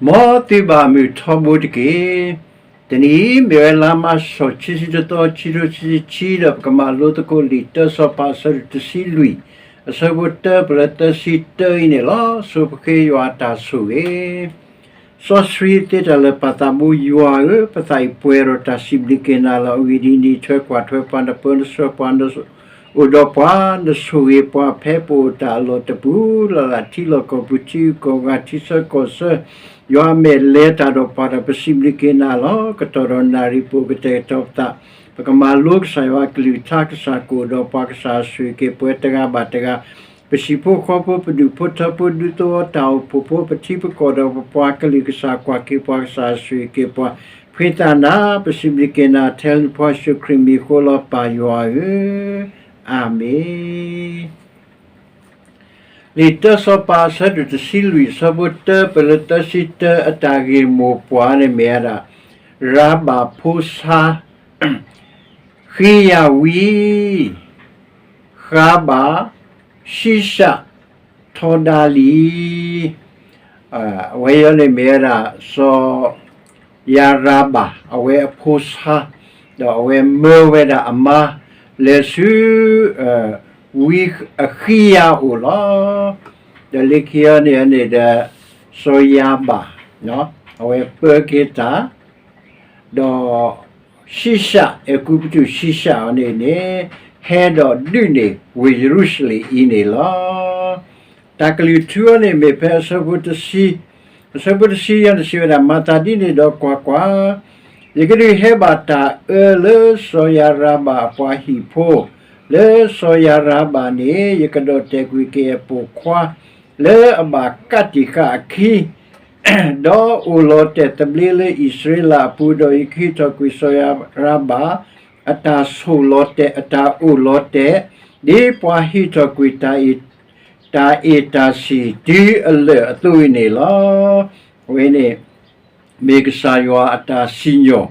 မ်သုဘၣ်မုာ်ထီဘိတက့ၢ်. တနံၤအံၤ မ့ၢ်ဝဲလါမၢ်ၡး ခံဆံတသီ ခံထိခံဆံခံ ဒီးပကမၤလိသကိးလံာ်တၢစီၤပၤ အဆၢဒိၣ်တဆံလွံၢ် အဆၢဖိတၢ ပလၢသၢဆံတၢအံၤန့ၣ်လီၤ. ဆိပဃ့ယွၤအတၢ်ဆိၣ်ဂ့ၤ စီဆှံသ့တၢ်လၢာ်ပၢ်သးဘိယွၤဧၢ, ပသးအံၤပှဲၤဒီးတၢ်စံးဘျုးက့ၤနၤလီၤ. အဂ့ၢ်ဒ်အံၤ, နအံးထွဲကွၢ်ထွဲပှၤ, နပၢနဆှၢပှၤ, နအိၣ်ဒီးပှၤ, နဆိၣ်ဂ့ၤပှၤဖဲပအိၣ်တၢ်အလီၢ်တပူၤလၢ်လၢ်, ထံလီၢ်ကီၢ်ပူၤ, ထံဂုၤကီၢ်ဂၤ, ထံဆၢကီၢ်ဆၢ, ယွၤအမဲာ်လဲၤတၢ်ဒီးပှၤဒီး ပစံးဘျုးက့ၤနၤလီၤ. ကတီၢ်ဒီးနၣ်ရံၣ် ပအိၣ်ကတဲာ်ကတီၤပသး, ပကမၤလိကစၢ်ယွၤအကလုၢ်ကထါ, ကစၢ်ကအိၣ်ဒီးပှၤ, ကစၢ်ဆိၣ်ဂ့ၤက့ၤပှၤတဂၤဘၣ်တဂၤ, ပဟံၣ်ဖိဃီဖိ, ပဒူၣ်ဖိထၢဖိ, ဒူသဝီတၢ်အိၣ်ဖှိၣ်ဖိ, ပထံပကီၢ်ဒီးပပှၤကလုာ်, ကစၢ်ကွၢ်က့ၤပှၤ, ကစၢ်ဆိၣ်ဂ့ၤက့ၤပှၤ, ဖှံသးနၤ, ပစံးဘျုးက့ၤနၤ, ထဲလၢနဖိယ့ၣ်ၡူးခရံာ်မံၤအဃိလီၤ ပၢ်ယွၤဧၢ, အၤမ့ၣ်. လံာ်တၢစီၤပၤ အဆၢဒိၣ်တဆံလွံၢ် အဆၢဖိတၢ ပလၢသၢဆံတၢ အတၢ်ဂ့ၢ်မိၢ်ပှၢ်န့ၣ်မ့ၢ်ဝဲဒၣ် ရၤဘၤဖိဆါ ဃံယၤဝံၤ ဃါဘၤ, ၡံၣ်ၡၣ် ထီဒါလံ. အဝဲအံၤန့ၣ်မ့ၢ်ဝဲဒၣ် စီၤယၤရၤဘၤ အဝဲအဖိဆါ, ဒီးအဝဲမၢဝဲဒၣ်အမါ လဲၤဆူ ဝံအဃံယၤအအိၣ်လီၤ. ဒီးလၢခံအံၤန့ၣ်န့ၣ်ဒီး စီၤယၤဘၤ အဝဲပၢက့ၤတၢ် ဒီးၡံၣ်ၡၣ်, အဲၤကူပတူးၡံၣ်ၡၣ်အီၤန့ၣ်န့ၣ် ဟဲဒီးဒုးန့ၢ်ဝ့ၢ်ယရူၤၡလ့ၣ်အံၤန့ၣ်လီၤ. တၢ်ကလုၢ်ထူအီၤန့ၣ်မ့ၢ်ဖဲအဆၢဖိတဆံ, အဆၢဖိတဆံယဲၢ်န့ၣ်စံးဝဲဒၣ်, မၤသးဒ်န့ၣ်ဒီးကွၢ်ကွၢ်, ယကဒုးဟဲဘၣ်တၢ်အၢလၢစီၤယၤရၤဘၤအပှၤဟံၣ်ဖိ, လၢစီၤယၤရၤဘၤန့ၣ် ယကဒီၣ်တဲာ်ကွံာ်က့ၤအပိာ်ခွါ လၢအဘၣ်ကးတံာ်ဃာ်အခံ ဒီးအိၣ်လီၤတဲာ်သဘျ့လၢအံၣ်စရ့လးအပူၤ, ဒီးယကဟ့ၣ်ထီၣ်ကွံာ်စီၤယၤရၤဘၤ အတၢ်ဆိၣ်လီၤတဲာ်, အတၢ်အိၣ်လီၤတဲာ်, ဒ်ပှၤဟ့ၣ်ထီၣ်ကွံာ်တၢ်အ့ၣ်တၢ်ဆံၣ်တုၤအလၢာ်အသိးအံၤန့ၣ်လီၤ. အဝဲန့ၣ် မ့ၢ်ကစၢ်ယွၤအတၢ်စံၣ်ညီၣ်,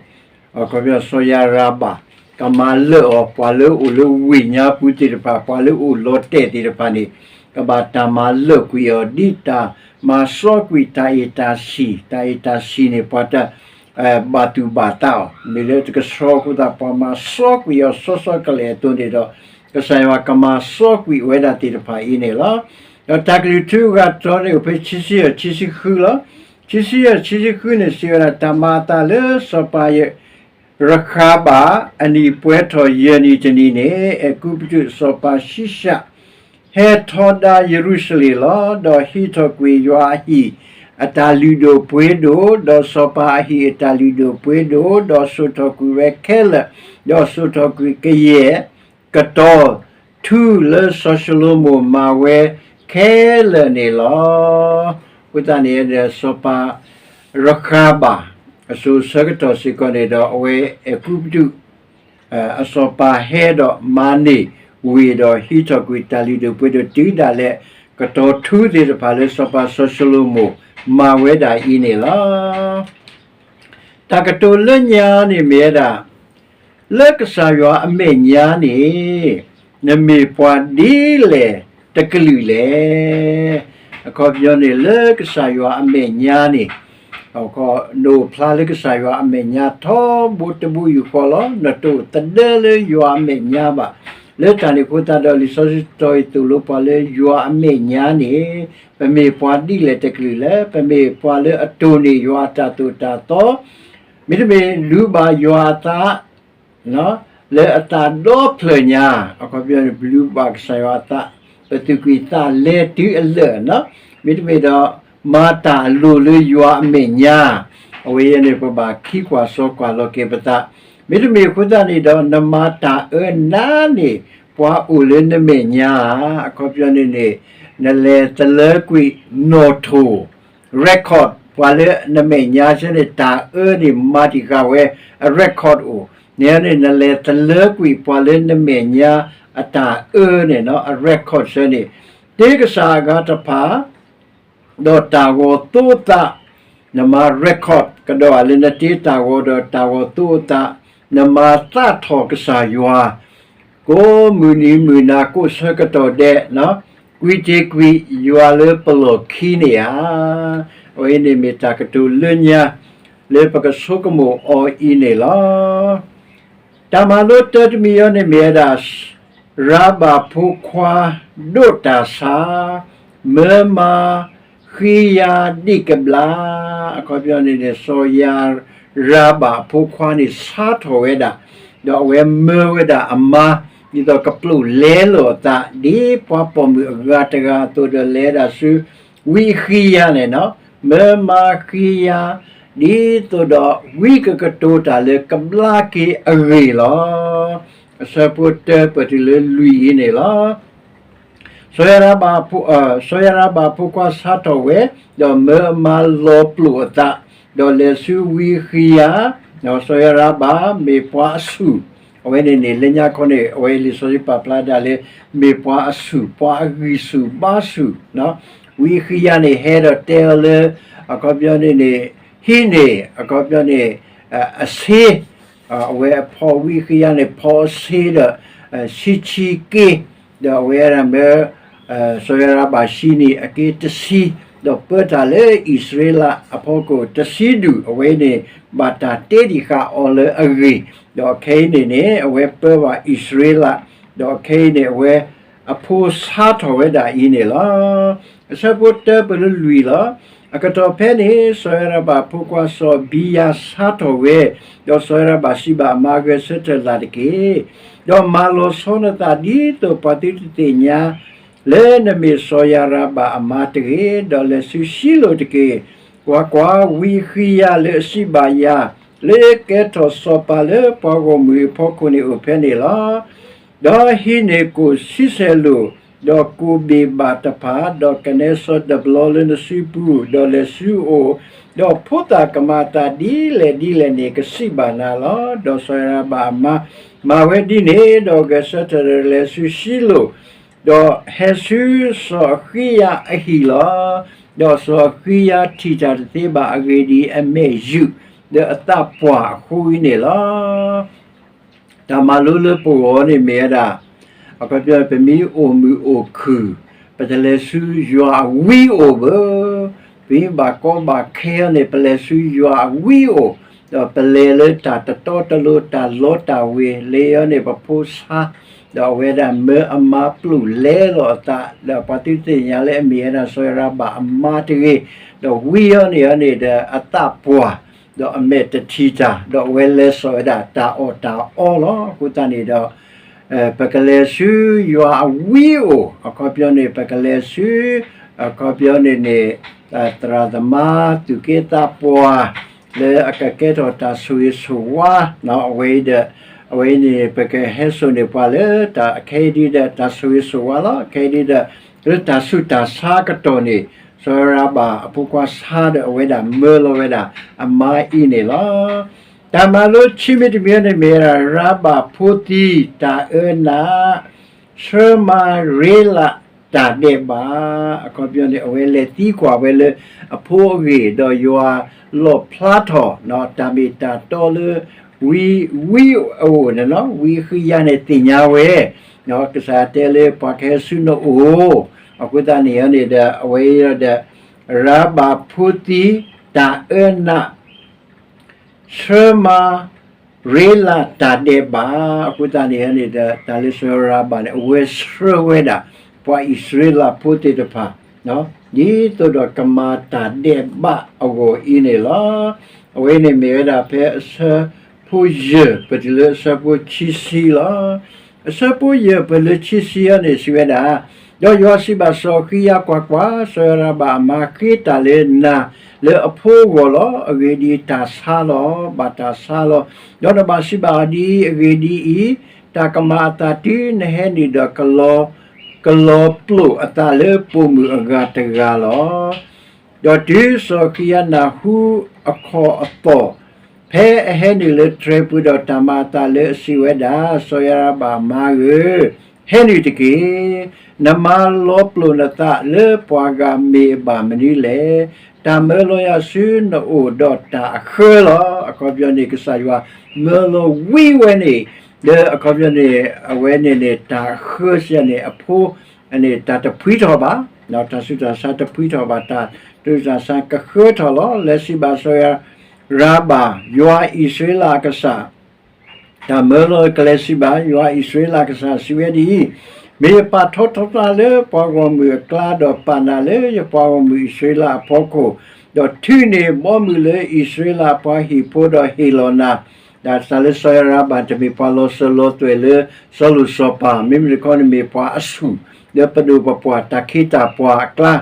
အခီပညီစီၤယၤရၤဘၤ ကမၤလၢာ်အီၤ ပှၤလၢအအိၣ်လၢဝ့ၢ်ညါပူၤသ့ၣ်တဖၣ်, ပှၤလၢအအိၣ်လီၤတဲာ်သ့ၣ်တဖၣ်န့ၣ် ကဘၣ်တၢ်မၤလၢာ်ကွံာ်အီၤ ဒ်တၢ်မၤစီကွံာ်တၢ်အ့ၣ်တၢ်ဆံၣ်, တၢ်အ့ၣ်တၢ်ဆံၣ်န့ၣ် ပှၤတ ဘၣ်သူၣ်ဘၣ်သးအီၤ, မ့ၢ်လၢတကဆှီအဃိသတး ပှၤမၤစီကွံာ်အီၤစီစီကလဲာ်အသိးန့ၣ်ဒီး ကစၢ်ယွၤကမၤစီကွံာ်ဝဲဒၣ်သ့ၣ်တဖၣ်အံၤန့ၣ်လီၤ. ဒီးတၢ်ကလုၢ်ထူအဂၤတတီၤန့ၣ် အိၣ်ဖဲခံဆံယဲၢ် ခံဆံဃုလီၤ. ခံဆံယဲၢ် ခံဆံဃုန့ၣ် စံးဝဲဒၣ် တၢ်မၤအသးလၢစီၤပၤ ရဃၤဘး အနံၣ်ပှဲၤထီၣ်ယဲၢ်နံၣ်တနံၤန့ၣ် အဲၤကူပတူးစီၤပၤၡံၣ်ၡၣ် ဟဲထီဒါယရူၤၡလ့ၣ်လီၤ. ဒီးဟံးထီၣ်ကွံာ်ယွၤအဟံၣ်အတၢ်လုၢ်ဒိၣ်ပှ့ၤဒိၣ်, ဒီးစီၤပၤအဟံၣ်အတၢ်လုၢ်ဒိၣ်ပှ့ၤဒိၣ်, ဒီးစိာ်ထီၣ်ကွံာ်ဝဲခဲလၢာ်, ဒီးစိာ်ထီၣ်ကွံာ်ကယဲၢ် ကတီၤထူလၢစီၤၡလိၤမိၣ်မၤဝဲခဲလၢာ်န့ၣ်လီၤ. အဃိသတးန့ၣ်ဒီး စီၤပၤရဃၤဘး အစိၤဆၢကတီၢ်စ့ၢ်ကီးန့ၣ်ဒီး အဝဲအဲၤကူပတူး အစီၤပၤဟဲဒီးမၤန့ၢ်ဝ့ၢ်ဒီးဟံးထီၣ်ကွံာ်တၢ်လုၢ်ဒိၣ်ပှ့ၤဒိၣ်တုၤဒၣ်လဲာ် ကတီၤထူသ့ၣ်တဖၣ်လၢစီၤပၤစီၤၡလိၤမိၣ်မၤဝဲဒၣ်အံၤန့ၣ်လီၤ. တၢ်ကတိၤလၢညါန့ၣ်မ့ၢ်ဝဲဒၣ် လၢကစၢ်ယွၤအမဲာ်ညါန့ၣ် နမ့ၢ်ပှၤဒ်လဲၣ်တကလုာ်လဲၣ်. အခီပညီန့ၣ် လၢကစၢ်ယွၤအမဲာ်ညါန့ၣ် နအိၣ်ဖျါလၢကစၢ်ယွၤအမဲာ်ညါထီဘိတဘိယူၢ်ဃီလီၤ. နတအိၣ်သဒၢလၢယွၤအမဲာ်ညါဘၣ်. လၢတၢ်န့ၣ်အဃိသတးဒီး လံာ်စီဆှံတတီၤအံၤသိၣ်လိပှၤလၢယွၤအမဲာ်ညါန့ၣ် ပမ့ၢ်ပှၤဒ်လဲၣ်တကလုာ်လဲၣ်. ပမ့ၢ်ပှၤလၢအတိၢ်န့ၢ်ယွၤအတၢ်သိၣ်တၢ်သီ, မ့တမ့ၢ်လူၤဘၣ်ယွၤအသး လၢအသးဒီဖျၢၣ်ညါ, အခီပညီန့ၣ် ပလူၤဘၣ်ကစၢ်ယွၤအသး, ပသူၣ်ကွံာ်သးလဲတုၤအလၢာ်, မ့တမ့ၢ်ဒီး မၤတၢ်အလိၤလၢယွၤအမဲာ်ညါ, အဝဲအံၤန့ၣ် ပဘၣ်ခံကွၢ်စီကွၢ်လီၤက့ၤပသး, မ့တမ့ၢ်အဃိသတးန့ၣ်ဒီး နမၤတၢ်အၢနၤန့ၣ် ပှၤအိၣ်လၢနမဲာ်ညါဧါ, အခီပညီန့ၣ်န့ၣ် နလဲၤသလၢကွံာ်နီၣ်ထိၣ် record ပှၤလၢနမဲာ်ညါဆၢန့ၣ် တၢ်အၢန့ၣ်မၤတံာ်ဃာ်ဝဲအ record အိၣ်, န့ၣ်န့ၣ် နလဲၤသလၢကွံာ်ပှၤလၢနမဲာ်ညါအတၢ်အၢန့ၣ် အ record ဆၢန့ၣ်, တ့ကစၢ်အဂၤတဖၣ် ဒီးတၢ်ဂီၤသိသး, နမၤ record ကဒီးလၢနတ့တၢ်ဂီၤဒီးတၢ်ဂီၤသိသး, နမၤသးထီၣ်ကစၢ်ယွၤ ကိးမုၢ်နံၤမုၢ်နၤ ကိးဆၢကတီၢ်ဒဲး, ကွံာ်တ့ၢ်ကွံာ်ယွၤလၢပလီၢ်ခံန့ၣ်ဧါ. အဝဲအံၤန့ၣ်မ့ၢ်တၢ်ကတိၤလၢညါ လၢပကဆိကမိၣ်အီၤအံၤန့ၣ်လီၤ. တၢ်မၤလိတၢတမံၤအံၤန့ၣ်မ့ၢ်ဝဲဒၣ် ရၤဘၤဖိခွါ ဒိးတၢ်ဆါ မၢမၤဃံယၤဒံးကဘျါ, အခီပညီန့ၣ်န့ၣ် စီၤယၤရၤဘးအဖိခွါန့ၣ် ဆါထီၣ်ဝဲဒၣ်, ဒီးအဝဲမၢဝဲဒၣ်အမါ ဒ်သိးကပျိာ်လဲလိာ်အသး ဒ်ပှၤပိာ်မုၣ်အဂၤတဂၤအသိးဒီး လဲၤဒၣ်ဆူ ဝံဃံယၤန့ၣ်, မၢမၤဃံယၤ ဒ်သိးဒီးဝံကကတိၤတၢ်လၢကဘျါက့ၤအဂ့ၢ်လီၤ. အဆၢဖိတၢပၢၢ်တုၤလၢလွံၢ်အံၤန့ၣ်လီၤ. စီၤယၤရၤဘးဖိ, စီၤယၤရၤဘးဖိခွါဆါထီၣ်ဝဲ, ဒီးမၢအမါလီၤပျိာ်အသး, ဒီးလဲၤဆူဝံဃံယၤ, စီၤယၤရၤဘးမ့ၢ်ပှၤအဆူၣ်, အဝဲန့ၣ်န့ၣ် လၢညါခီန့ၣ် အဝဲလံာ်စီဆှံပာ်ဖျါဒၣ်လၢ မ့ၢ်ပှၤအဆူၣ် ပှၤအဂံၢ်ဆူၣ်ဘါဆူၣ်, ဝံဃံယၤန့ၣ်ဟဲဒီးတဲအီၤလၢ အခီပညီန့ၣ်န့ၣ် ဟံးန့ၢ် အခီပညီန့ၣ် အဆ့ အဝဲအဖီဝံဃံယၤန့ၣ် ဖီအဆ့ဒီး ဆံဆံက့, ဒီးအဝဲဒၣ်မၢ စီၤယၤရၤဘးဆှံန့ၣ် အက့တဆံ, ဒီးပၢတၢ်လၢအံၣ်စရ့လးအဖီခိၣ်တဆံဒူၣ်, အဝဲန့ၣ် ဘၣ်တၢ်တဲဒံးဃာ်အီၤလၢအဂ့ၢ်, ဒီးအခဲအံၤန့ၣ်န့ၣ် အဝဲပၢဘၣ်အံၣ်စရ့လး, ဒီးအခဲအံၤန့ၣ် အဝဲအဖိဆါထီၣ်ဝဲဒၣ်အံၤန့ၣ်လီၤ. အဆၢဖိတၢပၢၢ်လၢလွံၢ်လီၤ. အကတီၢ်ဖဲန့ၣ် စီၤယၤရၤဘးဖိခွါစီၤအဘံယၤဆါထီၣ်ဝဲ, ဒီးစီၤယၤရၤဘးစံးဘၣ်အမါ, ဂဲၤဆၢထၢၣ်လၢ်တက့ၢ်, ဒီးမၤလီၤဆီနသးဒ်သိးပှၤသုတသ့ၣ်ညါ လၢနမ့ၢ်စီၤယၤရၤဘးအမါတဂ့ၤ, ဒီးလဲၤဆူရှံလိာ်တက့ၢ်. ကွၢ်ကွၢ်, ဝံဃံယၤလၢအစံးဘၣ်ယၤ, လၢကဲထီၣ်စီၤပၤလၢပှၤဂီၢ်မုၢ်အဖီခိၣ်န့ၣ်အိၣ်ဖဲန့ၣ်လီၤ. ဒီးဟံးန့ၢ်ကိၣ်ဆံဆဲၣ်လိာ်, ဒီးကိၣ်ဘ့ၣ်ဘၣ်တဖၣ်, ဒီးကနဲစီၤတဘျီလၢနစုပူၤ, ဒီးလဲၤဆူအအိၣ်, ဒီးဖိသၣ်ကမၤအသးဒ်လဲၣ်ဒ်လဲၣ်န့ၣ် ကစံးဘၣ်နၤလီၤ. ဒီးစီၤယၤရၤဘးအမါမၤဝဲဒ်န့ၣ်, ဒီးဂဲၤဆၢထၢၣ်ဒီးလဲၤဆူရှံလိာ်, ဒီးဟဲဆူစီၤဃံယၤအဟံၣ်လီၤ. ဒီးစီၤဃံယၤထံၣ်တၢ်တသ့ဘၣ်, အဂ့ၢ်ဒ်အံၤ, အမဲာ်ယုာ်လၢအသးပှၢ်အဃိအံၤန့ၣ်လီၤ. တၢ်မၤလိလၢပဂီၢ်န့ၣ်မ့ၢ်ဝဲဒၣ်, အခီပညီ ပမ့ၢ်အိၣ်မုာ်အိၣ်ခုၣ်, ပတလဲၤဆူယွၤအဝံအအိၣ်ဘၣ်, ပမ့ၢ်ဘၣ်ကီဘၣ်ခဲအံၤန့ၣ် ပလဲၤဆူယွၤအဝံအအိၣ်, ဒီးပလဲၤလၢတၢ်တတီတလိၤ တၢ်လီတၢ်ဝ့ၤ လၢအံၤန့ၣ် ပဖိဆါ, ဒီးအဝဲဒၣ်မၢအမါပျိာ်လဲလိာ်အသး, ဒီးပှၤသုတသ့ၣ်ညါလၢအမ့ၢ်ဝဲဒၣ်စီၤယၤရၤဘးအမါတဂ့ၤ, ဒီးဝံအံၤန့ၣ်န့ၣ်ဒီးအသးပှၢ်, ဒီးအမဲာ်တထံၣ်တၢ်, ဒီးအဝဲလဲၤစိာ်ဝဲဒၣ်တၢ်အီၣ်တၢ်အီလီၤ. အဃိသတးန့ၣ်ဒီး ပကလဲၤဆူယွၤအဝံအအိၣ်, အခီပညီန့ၣ် ပကလဲၤဆူ, အခီပညီန့ၣ်န့ၣ် သရၣ်သမါသူၣ်က့သးပှၢ် လၢအကကဲထီၣ်တၢ်ဆိၣ်ဂ့ၤဆိၣ်ဝါ, အဝဲအံၤဒီး, အဝဲအံၤန့ၣ် ပကဟဲစိာ်န့ၢ်ပှၤလၢတၢ်အခဲအံၤဒ်ဒီး တၢ်ဆိၣ်ဂ့ၤဆိၣ်ဝါလီၤ. ခဲအံၤဒ်ဒီး လၢတၢ်ဆူးတၢ်ဆါအကတီၢ်န့ၣ် စီၤရၤဘးအဖိခွါဆါဒီး အဝဲဒၣ်မၢလီၤဝဲဒၣ်အမါအံၤန့ၣ်လီၤ. တၢ်မၤလိခံမံၤတမံၤန့ၣ်မ့ၢ်ဝဲဒၣ် ရၤဘးဖိသံ တၢ်အၢနး ဆှၢမၤရ့လးတၢ်ဒဲးဘး, အခီပညီန့ၣ် အဝဲလဲၤသံကွၢ်ဝဲလၢအဖိအဂ့ၢ်, ဒီးယွၤလီၣ်ဖျါထီၣ်တၢ်မ့ၢ်တၢ်တီလၢ ဝံ, ဝံအအိၣ်န့ၣ်လီၤ. ဝံဃံယၤန့ၣ်သ့ၣ်ညါဝဲ, ကစၢ်တဲလၢပှၤကဟဲဆူနအိၣ်, အဃိသတးန့ၣ်န့ၣ်ဒီး အဝဲအံၤဒီး ရၤဘးဖိသံ တၢ်အၢနး ဆှၢမၤ ရ့လးတၢ်ဒဲးဘး, အဃိသတးန့ၣ်န့ၣ်ဒီး တၢ်လၢစီၤရၤဘးန့ၣ် အဝဲဆှၢဝဲဒၣ် ပှၤအံၣ်စရ့လးဖိသ့ၣ်တဖၣ်, ဒ်သိးဒီးကမၤတၢ်ဒဲးဘးအဂီၢ်အံၤန့ၣ်လီၤ. အဝဲန့ၣ်မ့ၢ်ဝဲဒၣ်ဖဲအဆၢဖိယဲၢ်ပတုၤလၢအဆၢဖိခံဆံလီၤ. အဆၢဖိယဲၢ်ပတုၤလၢခံဆံအံၤန့ၣ်စံးဝဲဒၣ်, ဒီးယွၤစံးဘၣ်စီၤဃံယၤ, ကွၢ်ကွၢ်, စီၤရၤဘးအမါဃ့တၢ်လၢနၤလၢအဖိအဂီၢ်လီၤ. အဂ့ၢ်ဒ်အံၤ, တၢ်ဆါလီၤ, ဘၣ်တၢ်ဆါလီၤ. ဒီးနဘၣ်စံးဘၣ်အီၤဒ်အံၤ, အဂ့ၢ်ဒ်အံၤ, တၢ်ကမၤအသးတုၤနဟဲနုာ်ဒီး ကလီၤပျိာ်အသးလၢပိာ်မုၣ်အဂၤတဂၤလီၤ. ဒီးတုၤစီၤဃံယၤနၢ်ဟူအခီၣ်အသီၣ်, ဖဲအဟဲနုာ်လၢတြဲၤပူၤဒီး တၢ်မၤအသးလၢအစံးဝဲဒၣ်, စီၤရၤဘးအမါဧၢ, ဟဲနုာ်တက့ၢ်. နမၤလီၤပျိာ်နသးလၢပှၤဂၤမ့ၢ်အဘၣ်မနုၤလဲၣ်. တၢ်မၢလီၤယၤဆူနအိၣ်ဒီးတၢ်အဃၢလီၤ. အခီပညီန့ၣ် ကစၢ်ယွၤမၢလီၤဝံဝဲန့ၣ်, ဒီးအခီပညီန့ၣ် အဝဲန့ၣ်န့ၣ် တၢ်အဃၢစံးန့ၣ် အဖိန့ၣ် တၢ်တဖှံထီၣ်ဘၣ် တၢ်ဆူးတၢ်ဆါတဖှံထီၣ်ဘၣ်, တၢ်ဆူးတၢ်ဆါကဃၢထီၣ်လီၤ. လဲၤစံးဘၣ်စီၤယၤရၤဘၣ်, ယွၤအံၣ်စရ့လးအကစၢ် တၢ်မၢလီၤကလဲၤစံးဘၣ် ယွၤအံၣ်စရ့လးအကစၢ်စံးဝဲဒ်အံၤ, မ့ၢ်ယပာ်ထီၣ်ထီထီလၢပှၤဂီၢ်မုၢ်အကျါ, ဒီးပာ်နၤလၢယပှၤဂီၢ်မုၢ်အံၣ်စရ့လးအဖီခိၣ်, ဒီးထုးန့ၢ်ဘီမုၢ်လၢအံၣ်စရ့လးအပှၤဟံၣ်ဖိ, ဒီးဟ့ၣ်လီၤနၤ, တၢ်လၢစီၤယၤရၤဘၣ်တမ့ၢ်ပှၤလီၤစၢၤလီၤသွဲၣ်လၢစီၤလိၣ်စီၤပၤ, မ့မ့ၢ်တခီန့ၣ်မ့ၢ်ပှၤအဆူၣ်, လၢပဒိၣ်ပပှၢ်တၢ်ခ့တၢ်ပှၤအကျါ,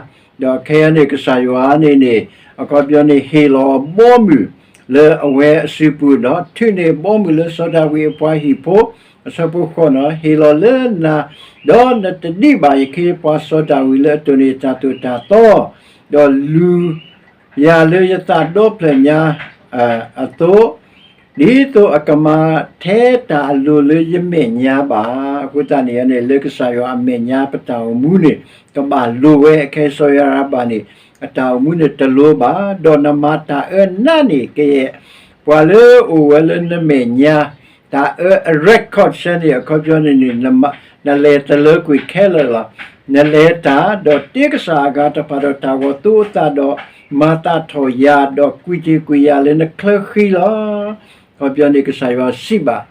ဒီးခဲအံၤန့ၣ် ကစၢ်ယွၤန့ၣ်န့ၣ် အခီပညီန့ၣ် ဟ့ၣ်လီၤအဘီမုၢ်လၢအဝဲအစုပူၤဒီး ထုးန့ၢ်ဘီမုၢ်လၢစီၤဒၤဝံးအပှၤဟံၣ်ဖိ, အဆၢဖိဃိးန့ၣ် ဟ့ၣ်လီၤလၢနၤ, ဒီးနတဒံးဘၣ်ယခ့ယပှၤစီၤဒၤဝံးလၢအတိၢ်န့ၢ်တၢ်သိၣ်တၢ်သီ, ဒီးလူၤ ယၤလၢယသးဒီဖျၢၣ်ညါအသိး, ဒ်သိးအကမၤထဲတၢ်အလိၤလၢယမဲာ်ညါဘၣ်. အဃိသတးန့ၣ်န့ၣ် လၢကစၢ်ယွၤအမဲာ်ညါပတၢ်အိၣ်မူန့ၣ် ကဘၣ်လိၤဝဲ, အခဲစီၤယၤရၤဘၣ်န့ၣ် အတၢ်အိၣ်မူန့ၣ်တလိၤဘၣ်, ဒီးနမၤတၢ်အၢနးန့ၣ် ကယဲၢ်ပှၤလၢအိၣ်ဝဲလၢနမဲာ်ညါ တၢ်အၢအ record ဆၢန့ၣ် အခီပညီန့ၣ်န့ၣ် နလဲၤတလၢကွံာ်ခဲလၢာ်လီၤ. နလဲၤတၢ် ဒီးတ့ကစၢ်အဂၤတဖၣ်ဒီးတၢ်ဂီၤသိအသးဒီး မၤသးထီၣ်ယၤ ဒီးကွံာ်တ့ၢ်ကွံာ်ယၤလၢနချၢဃံလီၤ. အခီပညီန့ၣ် ကစၢ်ယွၤစံးဘၣ်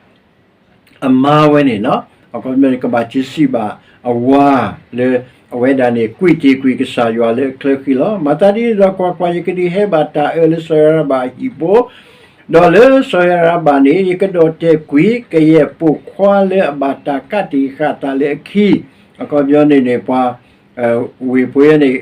အမါဝဲန့ၣ်, အခီပညီန့ၣ် ကဘၣ်စံးဘၣ်အဝၤလၢ အဝဲဒၣ်န့ၣ် ကွံာ်တ့ၢ်ကွံာ်ကစၢ်ယွၤလၢအချၢဃံလီၤ. မၤသးဒ်န့ၣ်ဒီး ကွၢ်ကွၢ်, ယကဒုးဟဲဘၣ်တၢ်အၢလၢစီၤယၤရၤဘၣ်အဟံၣ်ဖိ, ဒီးလၢစီၤယၤရၤဘၣ်န့ၣ် ယကဒီၣ်တဲာ်ကွံာ် ကယဲၢ်ပိာ်ခွါလၢအဘၣ်တၢ်ကးတံာ်ဃာ်အသးလၢအခံ, အခီပညီန့ၣ်န့ၣ် ပှၤ ဝ့ၢ်ပူၤန့ၣ်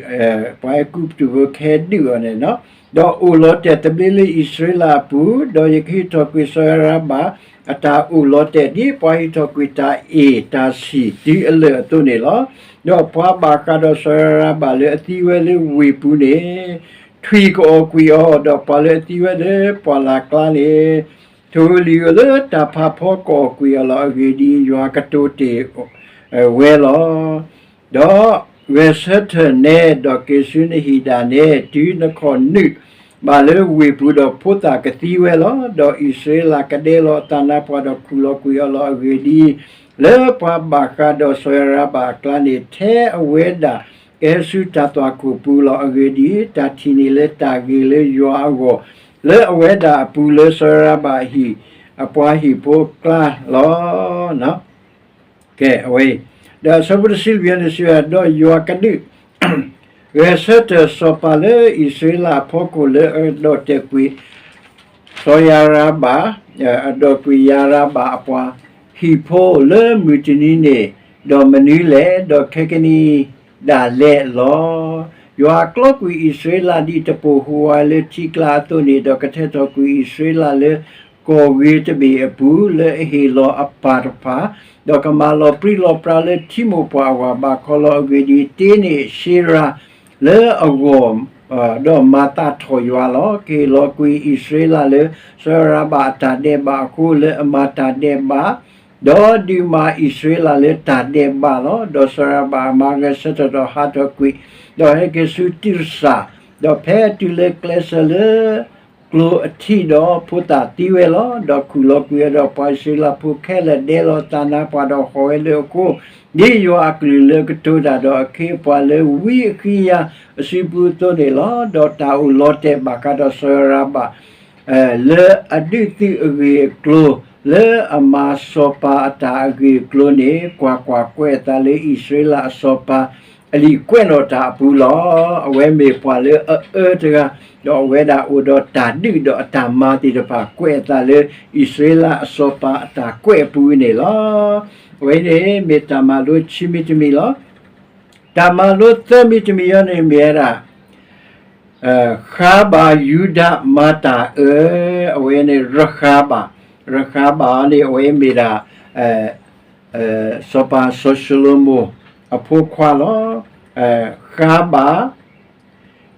ပှၤအဲၤကူပတူးဖိကဟဲဒုးအီၤန့ၣ်, ဒီးအိၣ်လီၤတဲာ်သဘျ့လၢအံၣ်စရ့လးအပူၤ, ဒီးယကဟ့ၣ်ထီၣ်ကွံာ်စီၤယၤရၤဘၣ် အတၢ်အိၣ်လီၤတဲာ်ဒ်ပှၤဟ့ၣ်ထီၣ်ကွံာ်တၢ်အ့ၣ်တၢ်ဆံၣ်တုၤအလၢာ်အသိးန့ၣ်လီၤ. ဒီးပှၤဘၣ်ဃးဒီးစီၤယၤရၤဘၣ်လၢအသံဝဲလၢဝ့ၢ်ပူၤန့ၣ် ထွံၣ်ကအီၣ်ကွံာ်အီၤ, ဒီးပှၤလၢအသံဝဲလၢပှၢ်လၢ်ကျါန့ၣ် ထိၣ်ဧိၤလံၤဧိၤလၢတၢ်ဖးဖီကအီၣ်ကွံာ်အီၤလီၤ. အဂ့ၢ်ဒ်အံၤ, ယွၤကတိၤတ့ၢ်ဝဲလီၤ. ဒီးဂဲၤဆၢထၢၣ်နဲ, ဒီးက့ၤဆူနဟံၣ်ဒၣ်နဲ, တုၤနခီၣ်နုာ်ဘၣ်လၢဝ့ၢ်ပူၤဒီးဖိသၣ်ကသံဝဲလီၤ. ဒီးအံၣ်စရ့လးကဒဲလီၤအသးနါပှၢ်ဒီးခူၣ်လီၤကွံာ်အီၤလီၤ. အဂ့ၢ်ဒ်အံၤ, လၢပှၤဘၣ်ဃးဒီးစီၤယၤရၤဘၣ်အကျါန့ၣ် ထဲအဝဲဒၣ်ကဟဲဆူတၢ်သွၣ်ခိၣ်ပူၤလီၤ. အဂ့ၢ်ဒ်အံၤ, တၢ်ထံၣ်န့ၢ်လၢတၢ်ဂ့ၤလၢယွၤအဂီၢ် လၢအဝဲဒၣ်အပူၤလၢစီၤယၤရၤဘၣ်အဟံၣ်, အပှၤဟံၣ်ဖိအကျါလီၤ. ကဲ, အဝဲ, ဒီးအဆၢဖိတဆံလွံၢ်န့ၣ်စံးဝဲ, ဒီးယွၤကဒုး ဂဲၤဆၢထၢၣ်စီၤပၤလၢအံၣ်စရ့လးအဖီခိၣ်လၢအဒီၣ်တဲာ်ကွံာ် စီၤယၤရၤဘၣ်, အဒီၣ်ကွံာ်ယၤရၤဘၣ်အပှၤဟံၣ်ဖိလၢမုၢ်တနံၤန့ၣ်, ဒီးမနုၤလဲၣ်ဒီးခဲကနံၣ်ဒၣ်လဲာ်လီၤ. ယွၤကျီကွံာ်အံၣ်စရ့လးဒ်တပူၤဃီလၢထံကျါအသိးန့ၣ်, ဒီးကထဲထီၣ်ကွံာ်အံၣ်စရ့လးလၢ ကီၢ်ဂ့ၤတဘ့ၣ်အပူၤ လၢအဟ့ၣ်လီၤအပၢ်တဖၣ်, ဒီးကမၤလီၤပြံလီၤပြါလၢထံမိၢ်ပှၢ်အဝၤဘၣ်ခီလီၤ. အဂ့ၢ်ဒ်အံၤ, တ့န့ၢ်ၡ့ရၤလၢအဂီၢ်, ဒီးမၤသးထီၣ်ယွၤလီၤ. ကဟ့ၣ်လီၤကွံာ်အံၣ်စရ့လးလၢ စီၤယၤရၤဘၣ်အတၢ်ဒဲးဘးအဃိ လၢအမၤတၢ်ဒဲးဘး, ဒီးဒုးမၤအံၣ်စရ့လးလၢတၢ်ဒဲးဘးလီၤ. ဒီးစီၤယၤရၤဘၣ်မၤဂဲၤဆၢထၢၣ်ဒီးဟးထီၣ်ကွံာ်, ဒီးဟဲက့ၤဆူတံၢ်စၢ်, ဒီးဖဲအတုၤလၢကျဲစၢၤလၢ ကျိၤအထံးဒီးဖိသၣ်သံဝဲလီၤ. ဒီးခူၣ်လီၤကွံာ်အီၤဒီး ပှၤအံၣ်စရ့လးဖိခဲလၢာ်ဒဲလီၤအသးနါပှၢ်ဒီးဟီၣ်ဝဲလၢအဃိ, ဒ်ယွၤအကလုၢ်လၢကတိၤတၢ်ဒီးအခ့အပှၤလၢဝံအခ့အယာ်အစုပူၤအသိးန့ၣ်လီၤ. ဒီးတၢ်အိၣ်လီၤတဲာ်ဘၣ်ဃးဒီးစီၤယၤရၤဘၣ် လၢအဒုးသုးအဂ့ၢ်အကျိၤ, လၢအမၤစီၤပၤအတၢ်အဂ့ၢ်အကျိၤန့ၣ်, ကွၢ်ကွၢ်, ကွဲးအသးလၢအံၣ်စရ့လးအစီၤပၤ အလံာ်ကွဲးနီၣ်တၢ်အပူၤလီၤ. အဝဲမ့ၢ်ပှၤလၢအအၢတဂၤ, ဒီးအဝဲဒၣ်အိၣ်ဒီးတၢ်ဒုးဒီးအတၢ်မၤသ့ၣ်တဖၣ် ကွဲးအသးလၢအံၣ်စရ့လးအစီၤပၤအတၢ်ကွဲးအပူၤန့ၣ်လီၤ. အဝဲန့ၣ်မ့ၢ်တၢ်မၤလိခံမံၤတမံၤလီၤ. တၢ်မၤလိသၢမံၤတမံၤအံၤန့ၣ်မ့ၢ်ဝဲဒၣ် ဃါဘၤယူဒၤမၤတၢ်အၢ, အဝဲန့ၣ် ရဃၤဘၤ, ရဃၤဘၤန့ၣ် အဝဲမ့ၢ်ဒၣ် စီၤပၤစီၤၡလိၤမိၣ်အဖိခွါလီၤ. ဃါဘၤ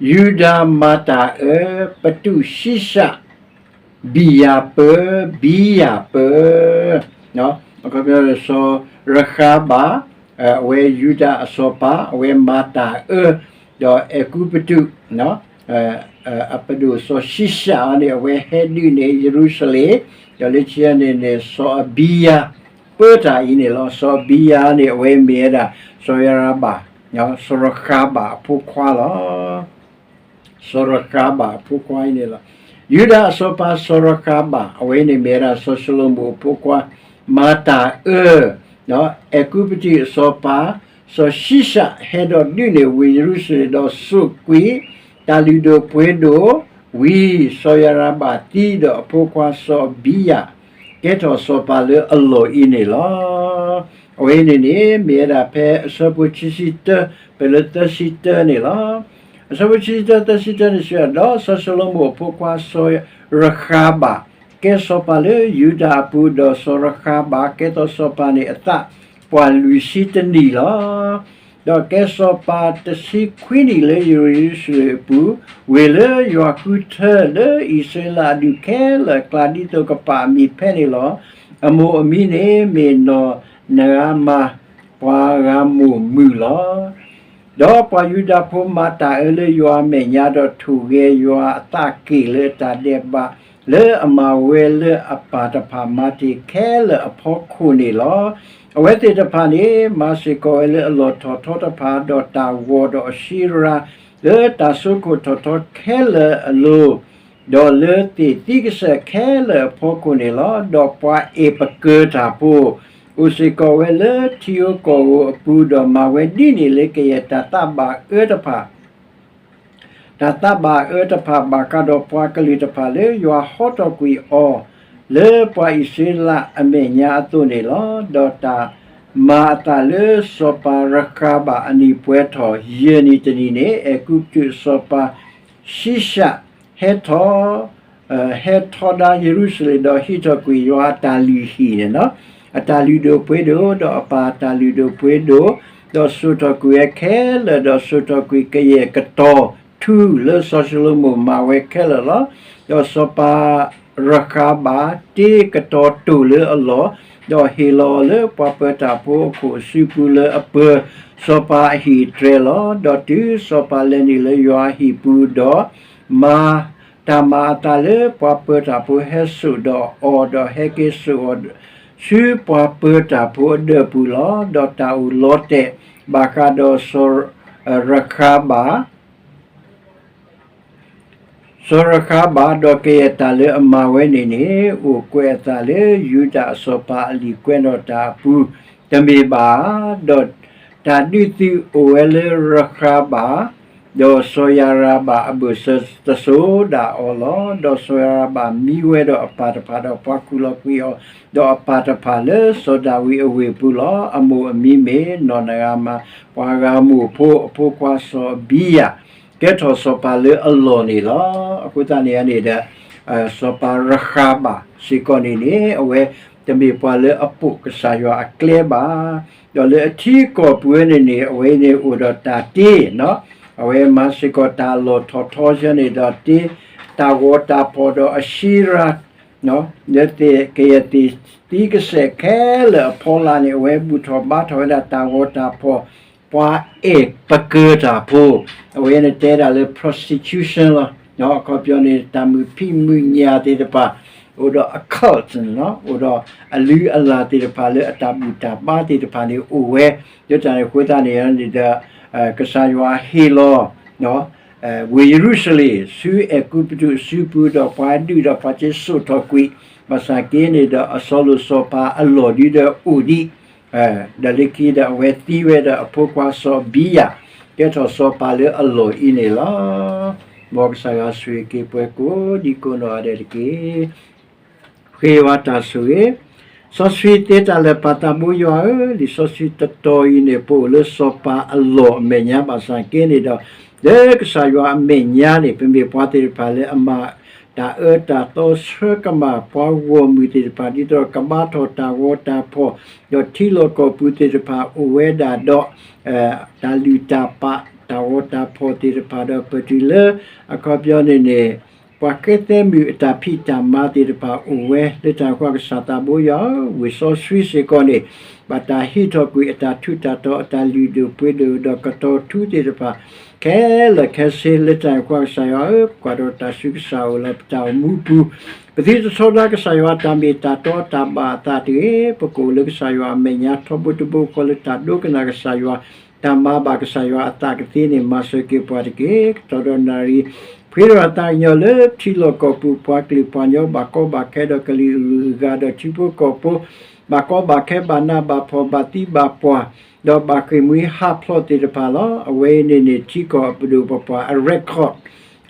ယူဒၤမၤတၢ်အၢ, ပတူးၡံၣ်ၡၣ်, ဘံၣ်ယၣ်ပၢၢ်, ဘံၣ်ယၣ်ပၢၢ်, စီၤရဃၤဘၤ, အဝဲယူဒၤအစီၤပၤ, အဝဲမၤတၢ်အၢ, ဒီးအဲၤကူပတူး အပဒိၣ်စီၤၡံၣ်ၡၣ်န့ၣ် အဝဲဟဲဒုးန့ၢ်ယရူၤၡလ့ၣ်, ဒီးလၢခံန့ၣ်န့ၣ် စီၤအဘံယၤပၢတၢ်အံၤန့ၣ်လီၤ. စီၤအဘံယၤန့ၣ် အဝဲမ့ၢ်ဝဲဒၣ် စီၤယၤရၤဘၣ် စီၤရဃၤဘၣ်အဖိခွါလီၤ. စီၤရဃၤဘၣ်အဖိခွါအံၤန့ၣ်လီၤ. ယူဒၤအစီၤပၤစီၤရဃၤဘၣ် အဝဲအံၤန့ၣ်မ့ၢ်ဝဲဒၣ် စီၤၡလိၤမိၣ်အဖိခွါ မၤတၢ်အၢ အဲၤကူပတူးအစီၤပၤ စီၤၡံၣ်ၡး ဟဲဒီးဒုးန့ၢ်ဝ့ၢ်ယရူၤၡလ့ၣ် ဒီးစိာ်ကွံာ် တၢ်လုၢ်ဒိၣ်ပှ့ၤဒိၣ်ဝံၤ စီၤယၤရၤဘၣ်သံဒီးအဖိခွါစီၤအဘံယၣ် ကဲထီၣ်စီၤပၤလၢအလီၢ်အံၤန့ၣ်လီၤ. အဝဲအံၤန့ၣ်န့ၣ် မ့ၢ်ဝဲဒၣ်ဖဲအဆၢဖိခံဆံတၢ ဖဲလၢသၢဆံတၢန့ၣ်လီၤ. အဆၢဖိခံဆံတၢ သၢဆံတၢန့ၣ်စံးဝဲဒၣ်, ဒီးစီၤၡလိၤမိၣ်အဖိခွါစီၤရဃၤဘၣ် ကဲစီၤပၤလၢယူဒၤအပူၤ, ဒီးစီၤရဃၤဘၣ်ကဲထီၣ်စီၤပၤန့ၣ်အသးပှၤလွံၢ်ဆံတနံၣ်လီၤ. ဒီးကဲစီၤပၤတဆံခွံနံၣ်လၢယရူၤၡလ့ၣ်အပူၤ, ဝ့ၢ်လၢယွၤဃုထၢလၢအံၣ်စရ့လးအဒူၣ်ခဲလၢာ်အကျါ ဒ်သိးကပာ်အမံၤဖဲန့ၣ်လီၤ. အမိၢ်အမံၤန့ၣ်မ့ၢ်နီၢ်နရၤမၤ ပှၤဂၤမိၢ်မုၢ်လီၤ. ဒီးပှၤယူဒၤဖိမၤတၢ်အၢလၢယွၤအမဲာ်ညါ, ဒီးထိၣ်ဂဲၤယွၤအသးက့ၣ်လၢအတၢ်ဒဲးဘး လၢအမၤဝဲလၢအပၢ်တဖၣ်မၤတ့ၢ်ခဲလၢာ်အဖီခိၣ်န့ၣ်လီၤ. အဝဲသ့ၣ်တဖၣ်န့ၣ် မၤစ့ၢ်ကီးဝဲလၢအလီၢ်ထီၣ်ထီတဖၣ်, ဒီးတၢ်ဂီၤဒီးအရှ့ရၤ လၢတၢ်စိခိၣ်ထီၣ်ထီခဲလၢာ်အလိၤ, ဒီးလၢသ့ၣ်သံကစၢၢ်ခဲလၢာ်အဖီခိၣ်န့ၣ်လီၤ. ဒီးပှၤအဲၣ်ပကၢၤတၢ်ဖိ အိၣ်စ့ၢ်ကီးဝဲလၢထံဧိၤကီၢ်ဧိၤအပူၤ, ဒီးမၤဝဲဒ်န့ၣ်လၢကယဲၢ်တၢ်သးဘၣ်အၢတဖၣ် တၢ်သးဘၣ်အၢတဖၣ် ဘၣ်ဃးဒီးပှၤကလုာ်တဖၣ်လၢယွၤဟီထီၣ်ကွံာ်အီၤ လၢပှၤအံၣ်စရ့လးအမဲာ်ညါအသိးန့ၣ်လီၤ. ဒီးတၢ်မၤအသးလၢစီၤပၤရဃၤဘၣ်အနံၣ်ပှဲၤထီၣ်ယဲၢ်နံၣ်တနံၣ်န့ၣ်, အဲၤကူပတူးအစီၤပၤ ၡံၣ်ၡၣ်ဟဲထီၣ် ဟဲထီဒါယရူၤၡလ့ၣ် ဒီးဟံးထီၣ်ကွံာ်ယွၤအတၢ်လုၢ်ဟံၣ်န့ၣ်လီၤ. အတၢ်လုၢ်ဒိၣ်ပှ့ၤဒိၣ် ဒီးအပၢ်အတၢ်လုၢ်ဒိၣ်ပှ့ၤဒိၣ်, ဒီးစိာ်ထီၣ်ကွံာ်ဝဲခဲလၢာ်, ဒီးစိာ်ထီၣ်ကွံာ်ကယဲၢ်ကတီၤထူလၢစီၤၡလိၤမိၣ်မၤဝဲခဲလၢာ်လီၤ. ဒီးစီၤပၤရဃၤဘၣ်တ့ကတီၤတိၢ်လၢအလီၢ်, ဒီးဟ့ၣ်လီၤအီၤလၢပှၤပၢၤတၢ်ဖိအခိၣ်အစုပူၤလၢအပၢၤစီၤပၤအဟံၣ်အတြဲၤလီၤ. ဒီးတုၤစီၤပၤလဲၤနုာ်လၢယွၤအဟံၣ်ပူၤဒီး မၤတၢ်မၤအသးလၢပှၤပၢၤတၢ်ဖိဟဲစိာ်ဒီးအီၤ, ဒီးဟဲက့ၤစိာ်အီၤဆူပှၤပၢၤတၢ်ဖိအဒၢးပူၤလီၤ. ဒီးတၢ်အိၣ်လီၤတဲာ်ဘၣ်ဃးဒီးစီၤရဃၤဘၣ် စီၤရဃၤဘၣ် ဒီးကယဲၢ်တၢ်လၢအမၤဝဲန့ၣ်န့ၣ်, အိၣ်ကွဲးအသးလၢယူဒၤအစီၤပၤအလံာ်ကွဲးနီၣ်တၢ်အပူၤတမ့ၢ်ဘၣ်ဧါ. ဒီးတၢ်ဒုးသုးအိၣ်ဝဲလၢရဃၤဘၣ် ဒီးစီၤယၤရၤဘၣ်အဘၢၣ်စၢၤတစိၤဒၣ်အီၤလီၤ. ဒီးစီၤယၤရၤဘၣ်မံဝဲဒီးအပၢ်တဖၣ်, ဒီးပှၤခူၣ်လီၤကွံာ်အီၤ, ဒီးအပၢ်တဖၣ်လၢစီၤဒၤဝံးအဝ့ၢ်ပူၤလီၤ. အမိၢ်အမံၤမ့ၢ်နီၢ်နရၤမၤ ပှၤဂၤမိၢ်ဖိအဖိခွါစီၤအဘံယၣ် ကဲထီၣ်စီၤပၤလၢအလီၢ်န့ၣ်လီၤ. အဃိသတးန့ၣ်န့ၣ်ဒီး စီၤပၤရဃၤဘၣ်စ့ၢ်ကီးန့ၣ်န့ၣ် အဝဲတမ့ၢ်ပှၤလၢအပိာ်ကစၢ်ယွၤအကျဲဘၣ်. ဒီးလၢအထံအကီၢ်ပူၤဝဲန့ၣ်န့ၣ် အဝဲန့ၣ်အိၣ်ဒီးတၢ်တ့, အဝဲမၤစ့ၢ်ကီးတၢ်လီၢ်ထီၣ်ထီဆၢန့ၣ်ဒီးတ့, တၢ်ဂီၤတၢ်ဖီၣ်ဒီးအရှ့ရၤ လၢကယဲၢ်သ့ၣ်သံကစၢၢ်ခဲလၢာ်အဖီလာ်န့ၣ် အဝဲဘူၣ်ထီၣ်ဘါထီၣ်ဝဲဒၣ်တၢ်ဂီၤတၢ်ဖီၣ် ပှၤအဲၣ်ပကၢၤတၢ်ဖိ, အဝဲန့ၣ်တဲဒၣ်လၢ prostitution လီၤ. အခီပညီန့ၣ် တၢ်မုာ်ဖံးမုာ်ညၣ်သ့ၣ်တဖၣ်, အိၣ်ဒီးအ cult န့ၣ်လီၤ. အိၣ်ဒီးအလုၢ်အလၢ်သ့ၣ်တဖၣ်လၢအတၢ်ဘူၣ်တၢ်ဘါသ့ၣ်တဖၣ်န့ၣ်အိၣ်ဝဲ, လၢတၢ်န့ၣ်အဃိသတးန့ၣ်န့ၣ်ဒီး ကစၢ်ယွၤဟ့ၣ်လီၤ ဝ့ၢ်ယရူၤၡလ့ၣ် ဆူအဲၤကူပတူးအစုပူၤ ဒီးပှၤဒုးဒီးပှၤစ့စိာ်ထီၣ်ကွံာ်, ဘၣ်ဆၣ်က့န့ၣ်ဒီး အစီၤလိၣ်စီၤပၤအလီၢ်ဒုဒီးအိၣ်ဒံး, ဒီးလၢခံဒီးအဝဲသံဝဲဒီးအဖိခွါစီၤဘံယၣ် ကဲထီၣ်စီၤပၤလၢအလီၢ်အံၤန့ၣ်လီၤ. မ်ကစၢ်ယွၤဆိၣ်ဂ့ၤက့ၤပှၤကိးဒံကိးနီၢ်ဂၤဒဲးတက့ၢ်. ဃ့ဝဲတၢ်ဆိၣ်ဂ့ၤ, စီဆှံသ့တၢ်လၢာ်ပၢ်သးဘိယွၤဧၢ, လံာ်စီဆှံတတီၤအံၤန့ၣ် ပအိၣ်လၢစီၤပၤအလီၢ်အမဲာ်ညါဘၣ်ဆၣ်က့န့ၣ်ဒီး, လၢကစၢ်ယွၤအမဲာ်ညါန့ၣ် ပမ့ၢ်ပှၤသ့ၣ်တဖၣ်လၢအမၤတၢ်အၢတၢ်သီဆှၢကမၣ်ပှၤဂီၢ်မုၢ်သ့ၣ်တဖၣ် ဒ်သိးကဘါထီၣ်တၢ်ဂီၤတၢ်ဖီၣ်, ဒီးထံလီၢ်ကီၢ်ပူၤသ့ၣ်တဖၣ်အိၣ်ဝဲဒၣ်ဒီး တၢ်လုၢ်တၢ်ပာ်တၢ်ဂီၤတၢ်ဖီၣ်သ့ၣ်တဖၣ်ဒီး ပတုၤလၢအခီပညီန့ၣ်န့ၣ် ပှၤဃဲသဲမုၣ်အတၢ်ဖံးတၢ်မၤသ့ၣ်တဖၣ်အိၣ်ဝဲလၢတၢ်ကွၢ်ကစၢ်သးဘိယွၤဧၢ, ဝ့ၢ်စီဆှံစ့ၢ်ကီးန့ၣ် ဘၣ်တၢ်ဟံးထီၣ်ကွံာ်အတၢ်ထူးတၢ်တီၤ အတၢ်လုၢ်ဒိၣ်ပှ့ၤဒိၣ်ဒီးကတီၤထူသ့ၣ်တဖၣ် ခဲလၢာ်ခဲဆ့လၢတၢ်ကွၢ်ကစၢ်ယွၤဧၢ, ပကွၢ်ဒီးတၢ်ဆူးကစၢ်အိၣ်လၢပတၢ်အိၣ်မူပူၤ, ပသုတထီဒါကစၢ်ယွၤတၢ်မ့ၢ်တၢ်တီတၢ်ဘၣ်အသးတဂ့ၤ, ပကအိၣ်လၢကစၢ်ယွၤအမဲာ်ညါထီဘိတဘိဃီလၢတၢ်ဒိကနၣ်ကစၢ်ယွၤ တၢ်မၤဘၣ်ကစၢ်ယွၤအသးကသ့န့ၣ် မၤစၢၤက့ၤပှၤတက့ၢ်. ကတီၢ်ဒီးနၣ်ရံၣ်, ပှ့ၤထီၣ်သးကညီၤလၢထံလီၢ်ကီၢ်ပူၤ ပှၤကလုာ်ပှၤကညီ ဘၣ်ကီဘၣ်ခဲဒီး ကလုာ်အဂုၤအဂၤဒီးထံဖိကီၢ်ဖိ ဘၣ်ကီဘၣ်ခဲ ဘၣ်နးဘၣ်ဖှီၣ် ဘၣ်သံဘၣ်ပှၢ် ဒီးဘၣ်ဃ့ၢ်မှံဟးဖျိးသ့ၣ်တဖၣ်လီၤ. အဝဲအံၤန့ၣ်န့ၣ် ထံကီၢ်အပဒိၣ်ပပှၢ်အ record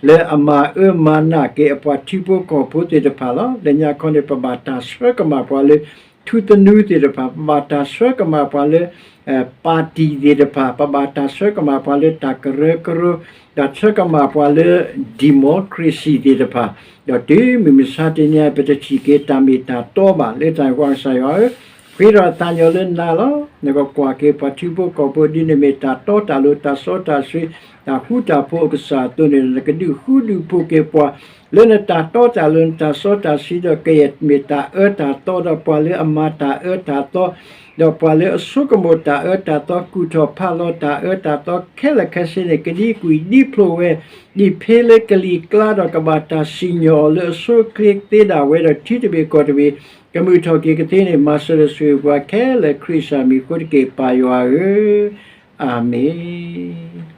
လၢအမၤအၢမၤနးက့ၤအပှၤထံဖိကီၢ်ဖိသ့ၣ်တဖၣ်လီၤ. လၢညါခီန့ၣ် ပဘၣ်တၢ်ဆှၢကမၣ်ပှၤလၢ ထူသနူသ့ၣ်တဖၣ်, ပဘၣ်တၢ်ဆှၢကမၣ်ပှၤလၢ ပၣ်တံၣ်သ့ၣ်တဖၣ်, ပဘၣ်တၢ်ဆှၢကမၣ်ပှၤလၢတၢ်ကရၢကရိ, တၢ်ဆှၢကမၣ်ပှၤလၢ democracy သ့ၣ်တဖၣ်, ဒီးတုၤမုၢ်မဆါတနံၤအံၤ ပတထံၣ်က့ၤတၢ်မ့ၢ်တၢ်တီဘၣ်. လၢတၢ်န့ၣ်အဃိ ကစၢ်ယွၤဧၢ, ပှ့ၤထီၣ်သးကညီၤလၢနၤလီၤ. နကကွၢ်က့ၤပှၤထံဖိကီၢ်ဖိ ဒ်နမ့ၢ်တၢ်တီတၢ်လိၤ တၢ်စီတၢ်ဆှံ တၢ်ဃူတၢ်ဖိးအကစၢ်အသိးန့ၣ် နကဒုးဃူဒုးဖိးက့ၤပှၤ လၢနတၢ်တီတၢ်လိၤ နတၢ်စီတၢ်ဆှံ ဒီးကယဲၢ်မ့ၢ်တၢ်အၢတၢ်သီ ဒီးပှၤလၢအမၤတၢ်အၢတၢ်သီ ဒီးပှၤလၢအဆိကမိၣ်တၢ်အၢတၢ်သီ ကူၣ်ထီၣ်ဖးလီၤတၢ်အၢတၢ်သီခဲလၢာ်ခဲဆ့န့ၣ် ကဒံကွံာ်ဒံဖျိးဝဲ ဒံးဖ့လၢကလံၤကျါ ဒီးကဘၣ်တၢ်စံၣ်ညီၣ်အီၤလၢအဆိအချ့သ့ဒၣ်ဝဲ ဒီးထံတဘ့ၣ်ကီၢ်တဘ့ၣ် ကမုာ်ထီၣ်က့ၤကသ့န့ၣ် မၤစၢၤဒီးဆိၣ်ဂ့ၤပှၤခဲလၢာ် ခရံာ်စၢ်မံၤအဃိတက့ၢ် ပၢ်ယွၤဧၢ, အၤမ့ၣ်.